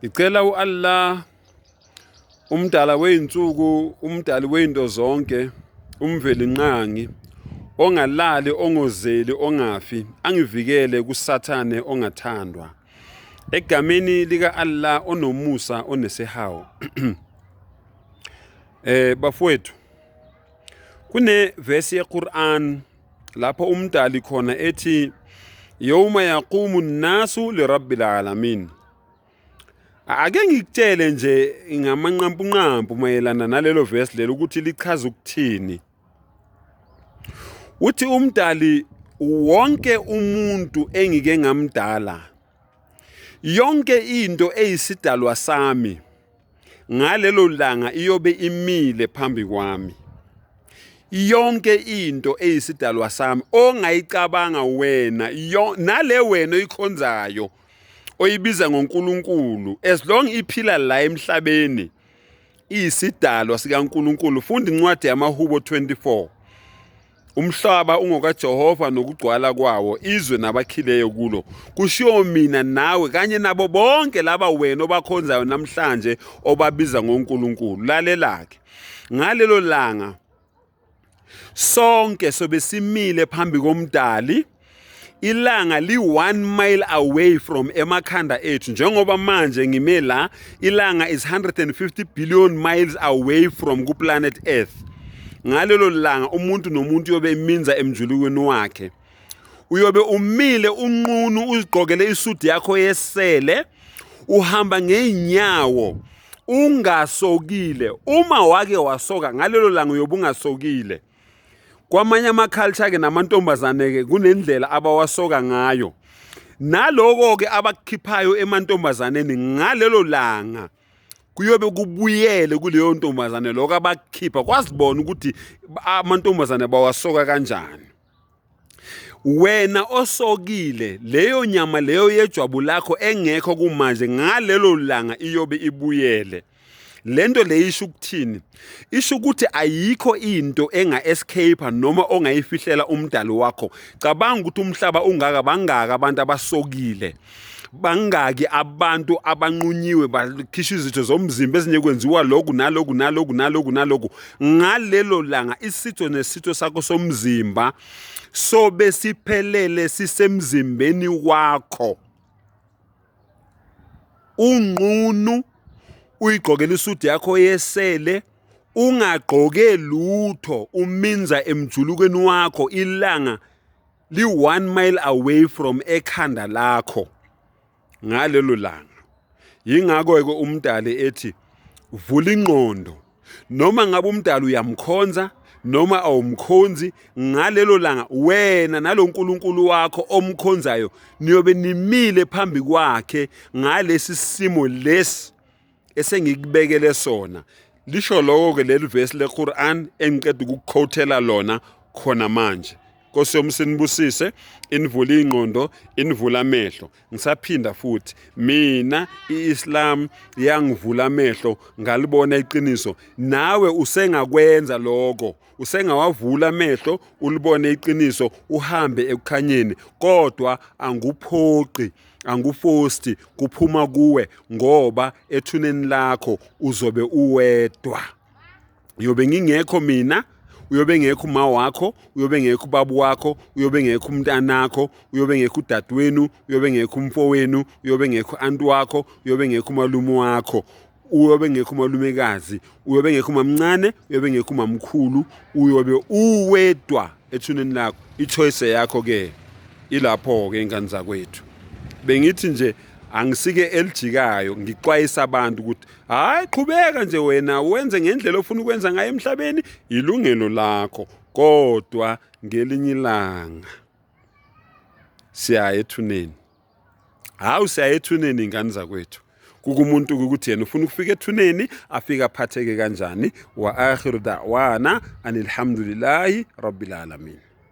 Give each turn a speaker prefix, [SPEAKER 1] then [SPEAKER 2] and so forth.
[SPEAKER 1] Ngicela u-Allah umdala wey'nsuku, umdali wey'nto zonke, uMvelinqangi, ongalali, ongozeli, ongafi, angivikele kuSathane ongathandwa. Egameni lika-Allah onomusa onesihawu. Bafowethu, kune verse yeQuran lapho umdali khona ethi yawma yaqumu nnasu lirabbil alamin. Ake ngikutshele nje ngamanqampunqampu mayelana nalelo verse lelo ukuthi lichaza ukuthini. Uthi umdali wonke umuntu engike ngamdala, yonke into eyisidalwa sami ngalelo langa iyobe imile phambi kwami. Yonke into eyisidalwa sami ongayicabanga wena, nale wena oyikhonzayo oyibiza ngoNkulunkulu, as long iphila la emhlabeni iyisidalwa sikaNkulunkulu. Funda incwadi yamaHubo 24. Umhlaba ungokaJehova nokugcwala kwawo, izwe nabakhileyo kulo. Kushiwo mina nawe kanye nabo bonke laba wena obakhonzayo namhlanje obabiza ngoNkulunkulu. Lalela-ke, ngalelo langa sonke sobe simile phambi komdali. Ilanga li-1 mile away from emakhanda ethu. Njengoba manje ngime la, ilanga is 150 billion miles away from ku-planet Earth. Ngalelo langa umuntu nomuntu uyobe eminza emjulukweni wakhe. Uyobe umile unqunu, uzigqokele isudi yakho yesele, uhamba ngey'nyawo ungasokile. Uma wake wasoka ngalelo langa uyobe ungasokile. Kwamanye ama-culture-ke namantombazane-ke kunendlela abawasoka ngayo. Naloko-ke abakukhiphayo emantombazaneni ngalelo langa kuyobe kubuyele kuleyo ntombazane lokho abakukhipha, kwazibona ukuthi amantombazane bawasoka kanjani. Wena osokile, leyo nyama leyo yejwabu lakho engekho kumanje ngalelo langa iyobe ibuyele. Lento le isho ukuthini? Isho ukuthi ayikho into enga-escape noma ongayifihlela umdali wakho. Cabanga ukuthi umhlaba ungaka, bangaka abantu abasokile, bangaki abantu abanqunyiwe bakhishwa izitho zomzimba, ezinye kwenziwa lokhu naloku naloku naloku naloku. Ngalelo langa isitho nesitho sakho somzimba sobe siphelele sisemzimbeni wakho. Unqunu, uyigqokela isudi yakho yesele, ungagqoke lutho, uminza emjulukweni wakho, ilanga li-1 mile away from ekhanda lakho ngalelo langa. Yingakho-ke umdali ethi vula ingqondo. Noma ngabe umdali uyamkhonza noma awumkhonzi, ngalelo langa wena nalo nkulunkulu wakho omkhonzayo niyobe nimile phambi kwakhe ngalesi simo lesi esengikubekele sona. Lisho lokho-ke leli vesi leQuran engiqeda ukukukhothela lona khona manje. Nkosi yomusa inibusise, inivule ingqondo, inivule amehlo. Ngisaphinda futhi, mina i-Islam yangivula amehlo, ngalibona iqiniso. Nawe usengakwenza lokho, usengawavula amehlo, ulibone iqiniso, uhambe ekukhanyeni, kodwa anguphoqi, angufosti, kuphuma kuwe, ngoba ethuneni lakho uzobe uwedwa. Uyobe ngingekho mina, uyobe ngekho uma wakho, uyobe ngekho ubaba wakho, uyobe ngekho umntanakho, uyobe ngekho udadewenu, uyobe ngekho umfowenu, uyobe ngekho anti wakho, uyobe ngekho umalume wakho, uyobe ngekho umalumekazi, uyobe ngekho umamncane, uyobe ngekho umamkhulu, uyobe uwedwa ethuneni lakho. I-choice yakho ke ilapho-ke, ingane zakwethu. Bengithi nje angisike elijikayo, ngixwayisa abantu ukuthi hayi, qhubeka nje wena wenze ngendlela ofuna ukwenza ngayo emhlabeni, ilungelo lakho, kodwa ngelinye ilanga siya ethuneni. Hawu, siya ethuneni ingane zakwethu. Kukumuntu ukuthi yena ufuna ukufika ethuneni afike aphatheke kanjani. Wa akhiru da'wana anilhamdulillahi rabbil alamin.